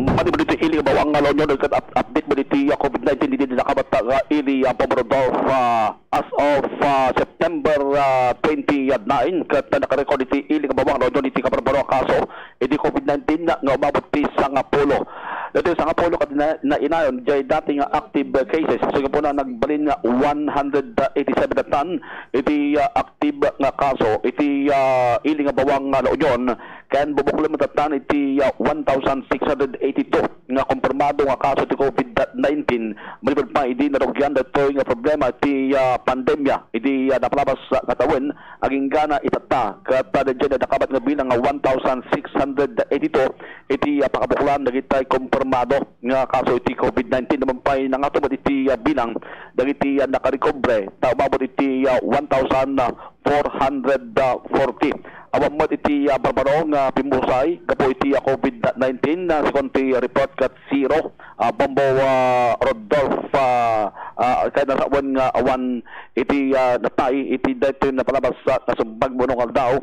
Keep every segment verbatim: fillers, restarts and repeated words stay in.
Madi mo ditoy ili nga bawang nga La Union, ket up-, update mo ditoy, ah, COVID nineteen ditoy nakabatta nga ili, ah, Bombo Rodolph, ah, as of, ah, September, ah, twenty-nine, ket nakarecord ditoy ili nga bawang La Union ditoy kabarbaro a kaso iti COVID nineteen nga umabot ti sangapulo. Ditoy sangapulo ket na-, nainayon jay dati nga active cases. So, gapu na nagbalin nga one hundred eighty-seven a tan iti, ah, active nga kaso iti, ah, ili nga bawang nga La Union. Ken bubuklen met a tan iti, ah, one thousand six hundred eighty-two nga kompirmado nga kaso ti COVID nineteen. Maliban pa idi narugian daytoy nga problema ti, ah, pandemya idi, ah, napalabas, ah, nga tawen, agingga na itatta ket, ah, daydiay nadakabat nga bilang nga one thousand six hundred eighty-two iti, ah, pakabuklan dagiti kompirmado nga kaso iti COVID nineteen. Naman pay nangato met iti, ah, bilang dagiti, ah, nakarekobre ta umabot iti, ah, one thousand four hundred forty. Awan met iti, ah, barbaro nga pimmusay gapu iti, ah, COVID nineteen, ah, segun ti report ket zero, ah, Bombo, ah, Rodolph, ah, ah, kay nasawen nga awan iti, ah, natay iti daytoy napalabas, ah, nga subbag nga aldaw.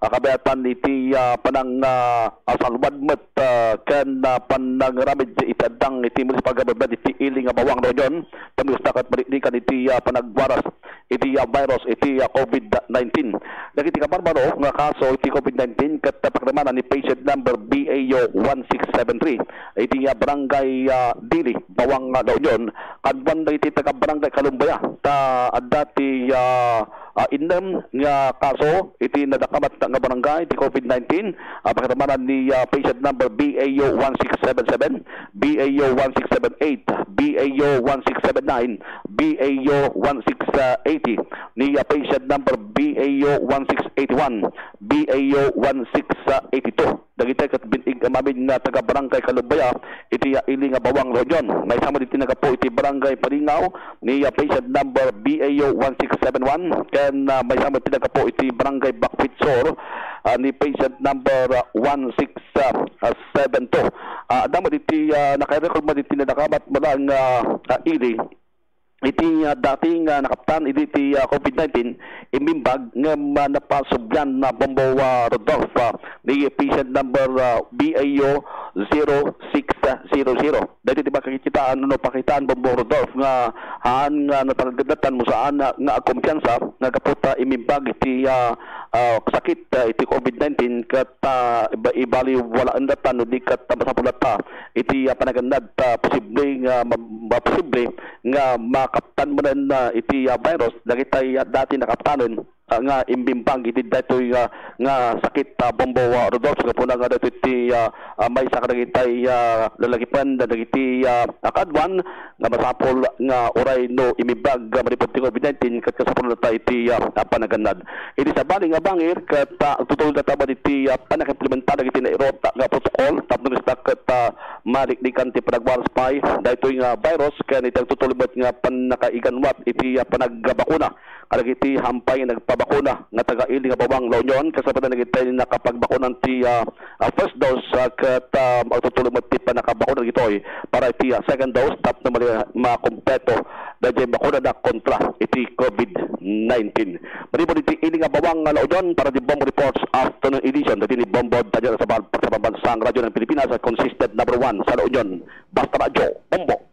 Ah, kabayatan iti, ah, panang, ah, ah, salwad met, ah, ken, ah, panangaramid iti addang iti municipal government iti ili nga bawang La Union. Tamnos na ket maliklikan iti, ah, panagwaras iti, ah, virus iti, ah, COVID nineteen. Dagiti kabarbaro nga kaso iti COVID nineteen ket pakirmanan ni patient number B A U one six seven three iti, ah, Barangay, ah, Dili, Bawang, ah, La Union. Kaduan dagiti taga Barangay Kalumbaya ta adda ti, ah, ah, innem nga kaso iti nadakamat nga barangay ti COVID nineteen. Ah, pakirmanan ni, ah, patient number B A U one six seven seven, B A U one six seven eight, B A U one six seven nine, B A U one six eighty, ni, ah, patient number B A U one six eighty-one, B A U one six eighty-two. Dagiti ket bin-ig amin nga taga Barangay Kalumbaya iti, ah, ili nga Bawang La Union. Maysa met iti nagapu iti Barangay Palingaw ni, ah, patient number B A U one six seven one, ken, ah, maysa met iti nagapu iti Barangay Bakpit Sur, ah, ni patient number, ah, one six seven two. Ah, adda met iti, ah, nakarecord met iti nadakamat met nga, ah, ili iti, ah, dati nga nakaptan idi ti, ah, COVID nineteen, immimbag ngem, ah, napasublian na Bombo, ah, Rodolph, ah, ni patient number, ah, B A U zero six zero zero. Daytoy ti makakitaan no pakitaan Bombo Rodolph nga haan nga natalagedatan mo saan nga, nga agkumpiansa nga gapu ta immimbag iti, ah, ah, sakit, ah, iti COVID nineteen ket, ah, iba-, ibaliwalaen datan no di ket, ah, masapul ta iti, ah, panagannad ta posible nga ma-, ma-, posible nga makaptan manen, ah, iti, ah, virus dagitay, ah, dati nakaptanen, ah, nga immimbag iti daytoy, ah, nga sakit, ah, Bombo, ah, Rodolph, gapu na nga daytoy ti, ah, ah, maysa kadagitay, ah, lalagipen dagiti, ah, kaduan nga masapul nga uray no immimbag, ah, manipud ti COVID nineteen ket kasapul ta iti, ah, ah, panagannad. Iti sabali nga bangir ket, ah, agtutuloy data met iti, ah, pannakimplementar dagiti nairot nga protocol tapno kasta ket, ah, maliklikan ti panagwaras pay daytoy nga virus ken iti agtutuloy met nga pannakaiganwat iti, ah, panagbakuna kadagiti hampay nga nagpabakuna nga taga-ili nga Bawang La Union, kasapatan dagiti nakapagbakunan ti, ah, ah, first dose, ah, ket, ah, agtutuloy met ti pannakabakuna dagitoy para iti, ah, second dose tapno mali-, makumpleto daydiay bakunana kontra iti COVID nineteen. Manipud iti ili nga Bawang nga La Union, para di Bombo Reports Afternoon Edition, daytoy ni Bombo Daniel Sabal, sa Pambansang Radyo ng Pilipinas, consistent number one sa La Union. Basta Radyo, Bombo!